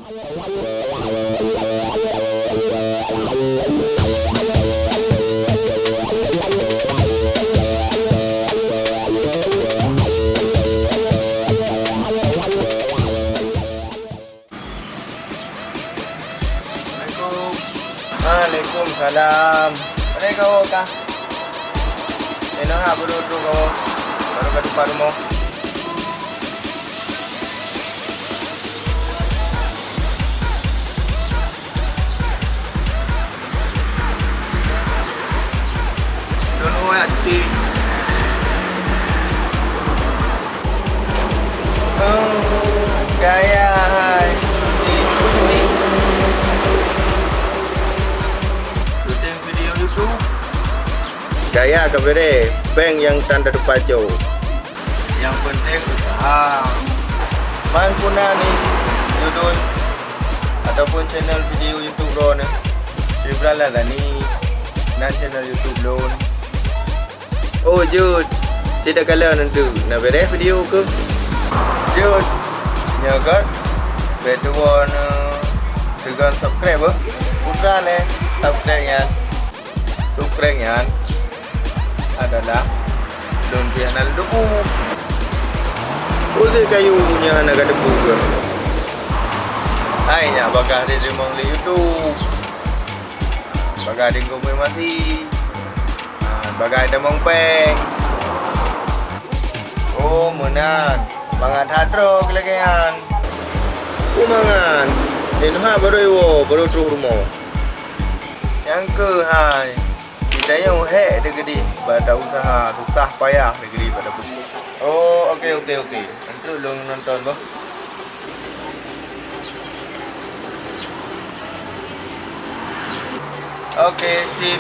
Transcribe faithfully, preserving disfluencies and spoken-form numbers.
Assalamualaikum. Waalaikumsalam. Mana kawoe kah? Inoe hak beudôh-dôh kawoe. Baru ka tupat rumoh. Lôn woe cuti. Oh, gaya hai. Cuti, cuti. Syuting video YouTube. Gaya ka beureh, péng nyang tan tatupat cok. Nyang penting usaha. Man peue na ni, judul ataupun channel video YouTube droeneuh? Fibral Azani, nan channel YouTube lôn. Oh, jeuet. Cit takalon neuteuek, na beureh video keuh? Jeuet. Nyoe kan, bèk tuwoe neu-, teugon subscribe, eh. Peue treuk lé subscribe nyan. Subscribe nyan adalah lôn pih hana lôn teupeue. Peue kayue nyang hana ka teupeue keuh? Hai nyak bagaih teurimong lé YouTube. Bagaih deungon meuhai masi. Ha, bagaih tamong péng. Oh, meunan. Mangat that droe keu lagèe nyan. Peue mangat? Inoe hak baru iwoe, baru troh rumoh. Nyang keuhai, geutanyoe hék teukeudi bak ta-useuha, susah payah teukeudi bak ta-, oh, oke, oke, oke. Enteuk lôn nonton boh. Oke, sip.